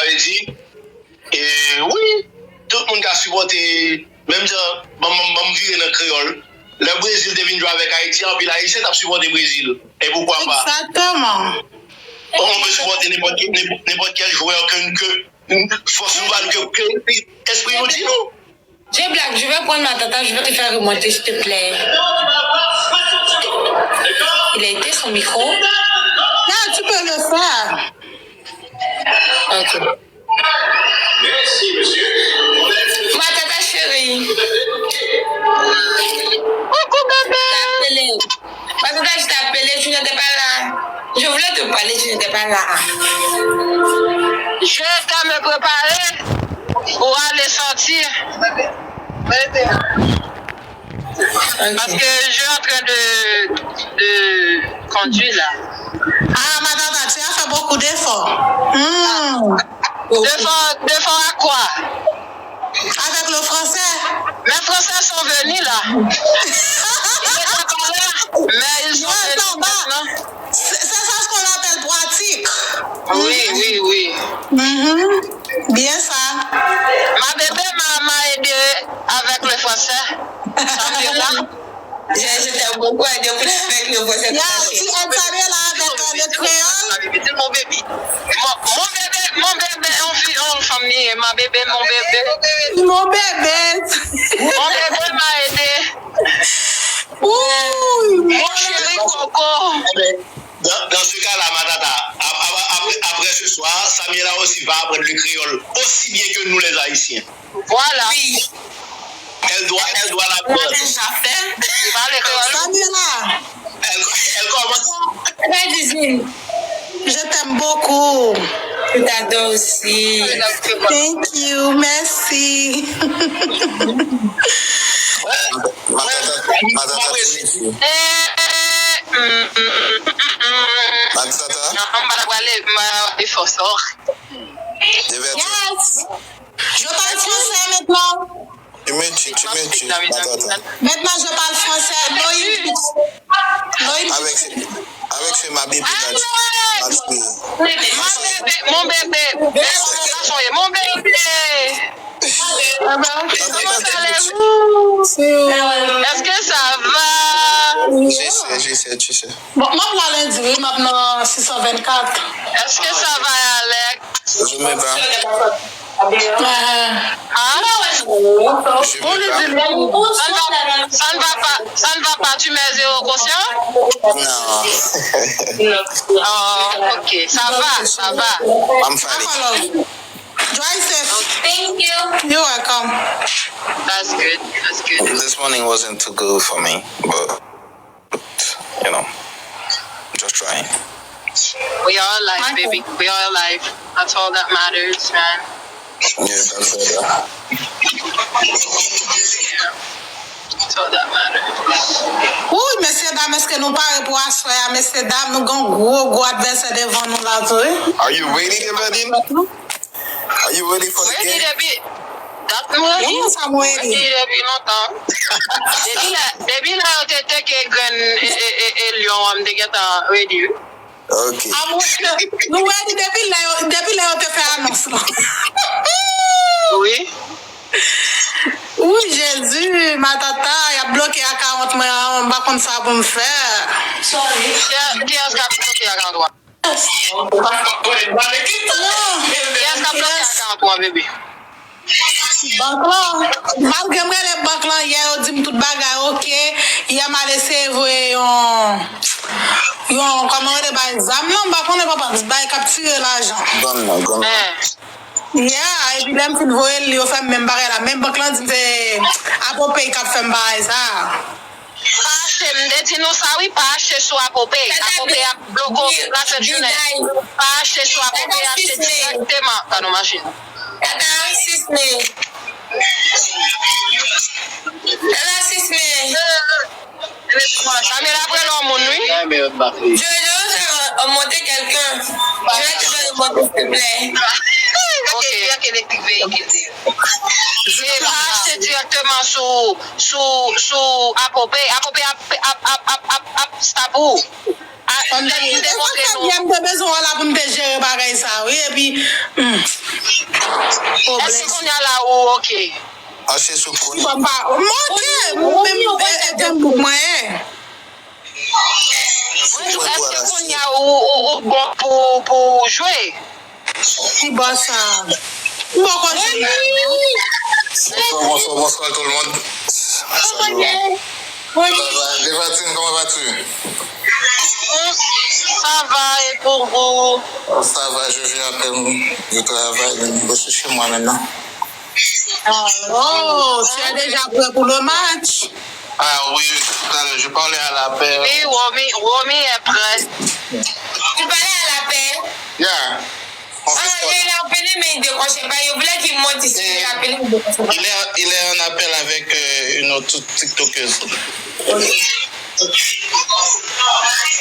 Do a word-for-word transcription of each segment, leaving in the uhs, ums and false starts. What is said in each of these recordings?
Sa vle di, e, wi, tout moun ka sipòte, menm jan, ban m, ban m vire nan kreyòl. Lè Brezil te vin jwe avèk Ayiti, anpil Ayisyen t ap sipòte Brezil. E poukwa pa? Exactement. On peut supporter n'importe, n'importe, n'importe quel joueur que, que force nou ba nou, que, que espri nou di nou. J-Black, je vais prendre ma tata, je vais te faire remonter, s'il te plaît. Il a été son micro? Non, tu peux le faire. Ok. Ma tata chérie. Coucou, bébé. T'as appelé. Parce que je t'ai appelé, tu n'étais pas là. Je voulais te parler, tu n'étais pas là. Je dois me préparer pour aller sortir. Parce que je suis en train de, de conduire là. Ah, ma tata, tu as fait beaucoup d'efforts. Hmm. D'efforts, d'efforts à quoi? Avec le français. Mes Français sont venus là. Ils n'étaient pas là, mais ils sont venus maintenant. C'est, c'est ça ce qu'on appelle pratique. Oui, oui, oui. Mhm. Bien ça. Ma bébé m'a, m'a aidé avec le français. Samuela. Je, je t'aime beaucoup, aide-moi avec le français. Yeah, tu aides Samuela avec, euh, le créole. Mon bébé, mon, mon bébé, mon bébé, on vit en famille, ma bébé, mon bébé. Mon bébé. Mon bébé m'a aidé. Ouh, mon chéri coco. Dans, dans ce cas-là, ma tata, ap-, ap-, après, après ce soir, Samuela aussi va apprendre le créole aussi bien que nous les Haïtiens. Voilà. Oui. Elle doit, elle doit l'apprendre. Samuela. Elle, elle commence. Très usine. Je t'aime beaucoup. Je t'adore aussi. Thank you. Merci. Ma tata, ma tata, ti mesye. Eh, mm, mm, mm. Ma tata. Non, m pa t ap prale, m pa t ap efò sa. Yes. Je parle français maintenant. Tu me tues, tu me tues, ma tata. Maintenant, je parle français. No English. No English. Avec ce, avec ce ma bébé là, tu m'as tué. Mon bébé, mon bébé. Mon bébé. Comment allez-vous? Est-ce que ça va? Je sais, je sais, tu sais. Bon, m ap la lendi, wi, m ap nan six cent vingt-quatre. Est-ce que ça va, Alex? Je me bats. Ah. Je me bats. Ça ne va, ça ne va pas, tu mets zéro conscient? Non. Oh, ok, ça va, ça va. I'm fighting. Drive safe. Thank you. You're welcome. That's good. That's good. This morning wasn't too good for me, but, you know, just trying. We are alive, baby. We are alive. That's all that matters, man. Yeah, that's better. Yeah. That's all that matters. Wouy, mesye dam, èske nou pare pou aswè a, mesye dam? Nou gen yon gwo, gwo advèsè devan nou la tou, wi. Are you ready, Evanine? Are you ready for the game? Ready depi, dat m ready. Wi, sa m ready. Ready depi lontan. Depi lè, depi lè yo te teke grenn e, e, e, e lyon an, m te gentan ready, wi. Ok. Ah, m ready. Nou ready depi lè yo, depi lè yo te fè anons lan. Wi. Wi, Jezi, ma tata, y ap bloke akawont mwen an, m pa konn sa pou m fè. Sorry. Kiyès, kiyès k ap bloke akawont ou a? Kiyès k ap bloke akawont ou an, bebe? Bank lan. Malgre m rele bank lan yè, yo di m tout bagay oke. Yè m al eseye voye yon, yon, kòman yo rele, bay zam lan, m pa konnen papa, bay k ap tire lajan. Gang nan, gang nan. Yeah, epi lè m fin voye l, yo fè m menm bagay la. Menm bank lan di m se Apple Pay k ap fè m bagay sa. Pa achte, m te di nou sa wi, pa achte sou Apple Pay. Apple Pay ap bloke w la fèt jounen. Pa achte sou Apple Pay, achte dirèkteman. Tande machin. Tata sis me. Tata sis me. Sa me la prè lò moun wi. Jojo, sa remonte kèlken. Je vais te faire remonter, s'il te plaît. Ok. E pa achte dirèkteman sou, sou, sou Apple Pay. Apple Pay ap, ap, ap, ap, ap, ap stop ou. A, m te, m te montre nou. M te bezwen wè la pou m te jere bagay sa, wi, epi, hmm. Èske kounye a la ou oke? Achte sou Kony. Bon, m pa, m oke, m menm, e, e, jan bouk mwen ye. Mwen di w, èske kounye a ou, ou, ou bon pou, pou jwe? Ki bò sa? M poko jwe la. Bonsoir, bonsoir, bonsoir tout le monde. Salut. Ça va? Devantine, comment vas-tu? Ça va, et pour vous? Ça va, je viens à peine du travail, je suis chez moi maintenant. Oh, tu es déjà prêt pour le match? Ah oui, tout à l'heure, je parlais à la paix. Oui, Romy, Romy est prêt. Tu parlais à la paix? Yeah. On fait ça. Ah, il a appelé, mais il décrochait pas. Il voulait qu'il monte ici, il a appelé, il décrochait pas. Il est, il est en appel avec, euh, une autre TikTokeuse. Ok.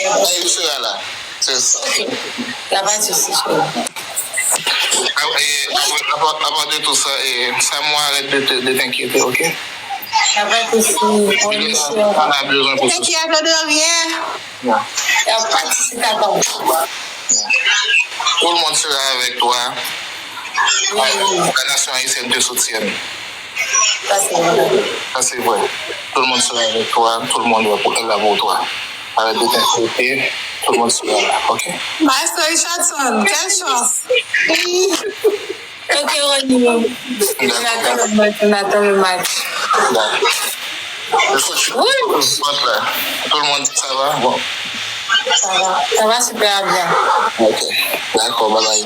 Ah, il sera là. C'est ça. Ok. Y a pas de souci, chérie. Ah, et à, à, à part de tout ça, et ça, moi, arrête de, te- de t'inquiéter, ok? Y a pas de souci. On est sûr. On a besoin pour tout ça. T'inquiète de rien. Non. Y a pas de souci, t'attends. Tout le monde sera avec toi. La nation haïtienne te soutienne. Ça, c'est vrai. Ça, c'est vrai. Tout le monde sera avec toi. Tout le monde est pour- est là pour toi. Arrête de t'inquiéter. Tout le monde sera là. Ok? Maestro Richardson, quelle chance! Ok, Ronnie. On attend le match, on attend le match. D'accord. Tout le monde, ça va? Bon. Ça va, ça va super bien. Ok. D'accord, bye bye.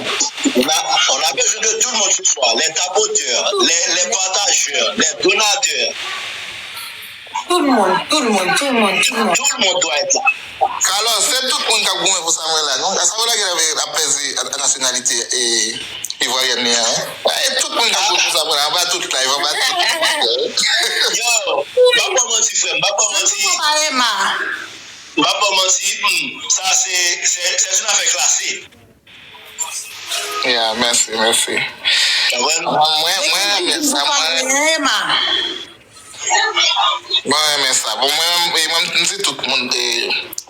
On a, on a besoin de tout le monde ce soir. Les tapoteurs, les, les partageurs, les donateurs. Tout le monde, tout le monde, tout le monde, tout le monde. Tout le monde doit être là. Carlos, se tout moun k ap goumen pou Samuel la, non? Samuel la genlè ap pèdi a, a nasyonalite e, ivwaryèn li an, hein? E tout moun k ap goumen pou Samuel la, anba tout live, anba tout. Yo, m pa ba w manti, frè m, m pa ba w manti. Surtout pa Emma. M pa ba w manti, hmm, sa se, se, se yon afè klase. Yeah, mèsi, mèsi. Mwen, mwen, mwen renmen sa, mwen. Mwen renmen sa. Bon, mwen, mwen, mwen, m di tout moun, e,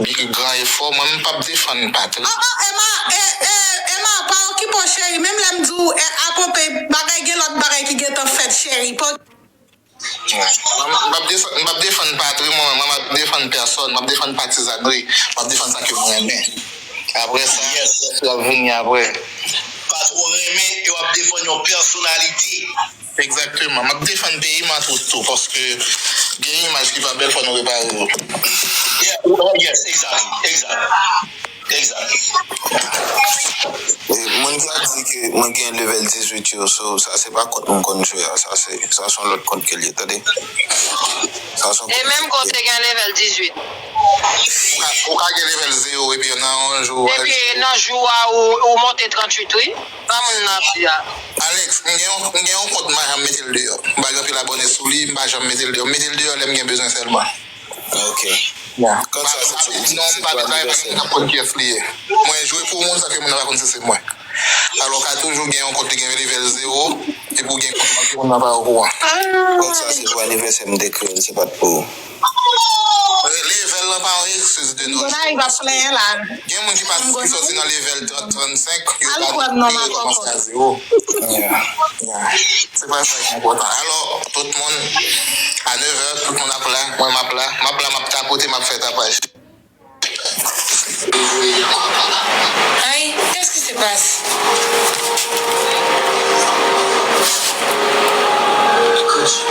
big gran efò, mwen, m p ap defann Patrick. Ah, ah, Emma, e, e, Emma, pa okipe w, cheri. Menm lè m di w, e, akonpe, bagay, gen lòt bagay ki gentan fèt, cheri. Pa Mwen, m p ap defann, m p ap defann patri mwen, mwen, m ap defann pèsòn, m ap defann patizanri, m ap defann sa ke mwen renmen. Apre sa, yes, lòt yo ap vini apre. Pa twò renmen, e w ap defann yon pèsonalite. Egzakteman. M ap defann peyi m tou, tou, paske gen imaj ki pa bèl, fò nou repare yo. Yeah, oh, yes, exactly, exactly. Egzak. E, moun ki ap di ke mwen gen level dizuit yo, so, sa se pa kont mwen konn jwe a, sa se, sa se yon lòt kont ke l ye, tande. Sa se yon kont. E menm kote gen level dizuit. Ou ka, ou ka gen level zewo epi nan yon jou. Epi nan jou a ou, ou monte tranntuit, wi. Sa moun nan ap di a. Alex, m gen yon, m gen yon kont m pa janm mete l deyò. M pa gen anpil abòne sou li, m pa janm mete l deyò. M mete l deyò lè m gen bezwen sèlman. Ok. Yeah. Kòm sa, se, se, non, se pou anivèsè. M pa travay pou moun k ap konn kiyès li ye. Mwen jwe pou moun san ke moun nan pa konn si se mwen. Alò, ka toujou gen yon kont li gen level zewo, epi w gen kont moun nan pa okouran. Kòm sa, se pou anivèsè m te kreye l, se pa t pou. Level lan pa yon eskiz de nos jours. Gen moun ki pa, ki soti nan level trant, trannsenk, yo pa, yo rekòmanse a zewo. Yeah. Yeah. Se pa sa ki enpòtan. Alò, tout moun, a nevè, tout moun ap la, mwen m ap la, m ap la, m ap tapote, m ap fè tapaj. Ay, qu'est-ce qui se passe?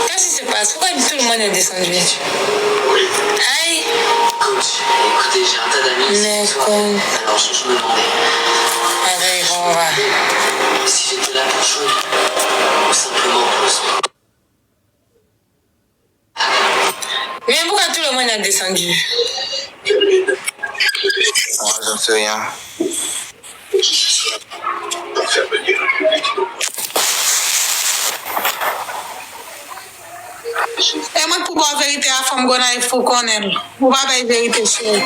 Qu'est-ce qui se passe? Pourquoi tout le monde est descendu? Ay. Mèkòd. Bagay konva. Men poukwa tout le monde a desann? Ah, j'en sais rien. E mwen k pou ba w verite a, fanm Gonayiv, pou w konnen l. Ou pa bay verite, cheri.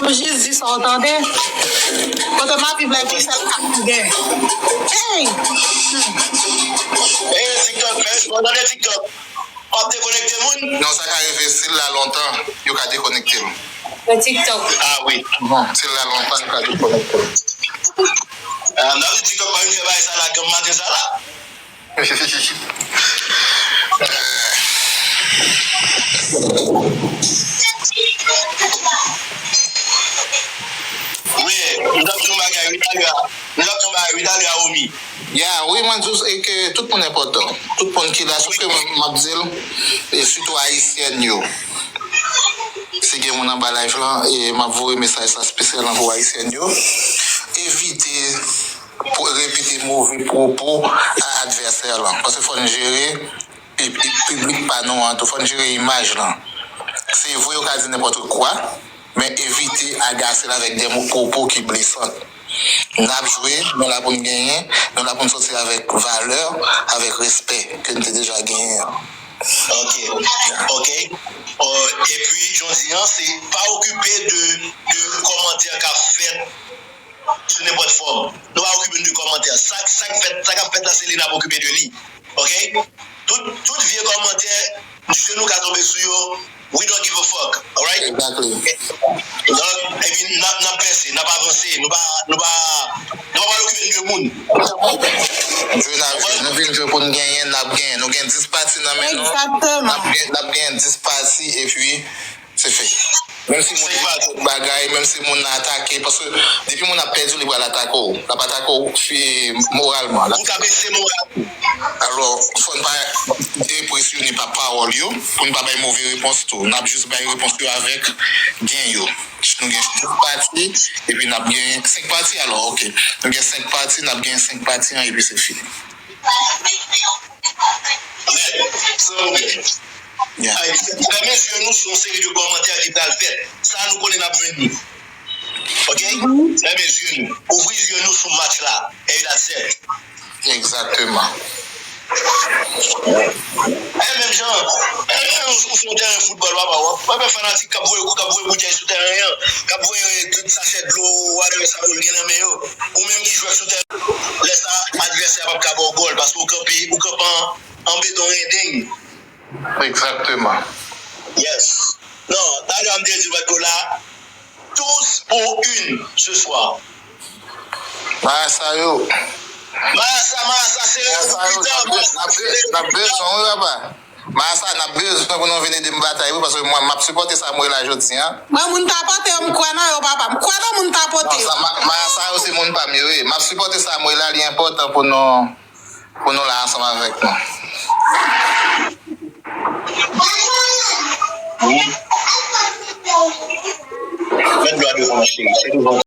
Ou jis di sa w tande. Kote m ap viv la, e pou sèl kat ki gen. Hey! Hey, TikTok, fè respè, tande TikTok. W ap dekonekte moun? Non, sa ka rive, si l la lontan, yo ka dekonekte m. Nan TikTok. Ah wi. Bon, si l la lontan, yo ka dekonekte m. Ah, m ap di TikTok pa vin fè bagay sa la, granm maten sa la. Wi, nou t ap di yon bagay, wi, talè a. Nou t ap di yon bagay, wi, talè a, Omi. Ya, wi, mwen di w, e ke tout moun enpòtan. Tout moun ki la, sòf ke mwen, m ap di l, e sitou ayisyèn yo. Si gen moun anba live lan, e m ap voye mesaj sa espesyalman pou ayisyèn yo. Evite pou repete move pwopo a advèsè lan. Paske fò n jere pi- pi- piblik pa nou an tou, fò n jere imaj lan. Se vre, yo ka di nenpòt kwa, men evite agase l avèk de mo pwopo ki blesan. N ap jwe, nou la pou n genyen, nou la pou n soti avèk valè, avèk respè ke n te deja genyen an. Ok, ok. Euh, epi, jodi an, se pa okipe de, de kòmantè k ap fèt sou nenpòt fòm. Nou pa okipe n de kòmantè. Sa, sa k fèt, sa k ap fèt la, se li n ap okipe de li. Ok? Tout, tout vye kòmantè, je nou ka tonbe sou yo, we don't give a fuck, alright? Exactly. Donk, epi n ap, n ap pèse, n ap avanse, nou pa, nou pa, nou pa pral okipe n de moun. Jwe n ap jwe, nou vin jwe pou n genyen, n ap genyen. Nou gen dis pati nan men nou. Exactement. N ap gen, n ap genyen dis pati, epi se fini. Menm si moun di tout bagay, menm si moun nan atake, paske depi moun ap pèdi w, li pral atake w. L ap atake w fi- moralman. L ap- Ou ka blese moral. Alò, fò n pa enpresyone pa pawòl yo, pou n pa bay move repons tou. N ap jis bay repons yo avèk gen yo. Nou gen dis pati, epi n ap gen senk pati, alò, ok. Nou gen senk pati, n ap gen senk pati an, epi se fini. Nèt, san pwoblèm. Yeah. Ay, fèmen zye nou sou yon seri de kòmantè ki pral fèt. Sa nou konnen n ap jwenn li. Ok? Fèmen zye nou. Ouvri zye nou sou match la. And that's it. Egzakteman. E menm jan, ou sou yon teren foutbòl, papa, w ap wè fanatik k ap voye, k ap voye boutèy sou teren an, k ap voye tout sachè dlo, whatever sa yo gen nan men yo. Ou menm ki jwe sou teren, lè sa, advèsè a p ap ka ba w gòl, paske ou kanpe, ou kanpe an, an beton rendeng. Egzakteman. Yes. Non, talè a m te di w, Bad Kola, tous pour une ce soir. Marasa yo. Marasa, Marasa, se Marasa yo, n ap be- n ap be- n ap bezwen w, wi, papa. Marasa, n ap bezwen pou nou vin ede m batay, wi, paske mwen, m ap sipòte sa mwen la jodi a. Mwen, moun tapote yo, m kwè nan yo, papa. M kwè nan moun tapote yo. Non, sa, Ma- Marasa yo, se moun pa m yo, wi. M ap sipòte sa mwen la, li enpòtan pou nou, pou nou la ansanm avèk nou. Wi. Mèt dlo a devan, cheri. Se devan.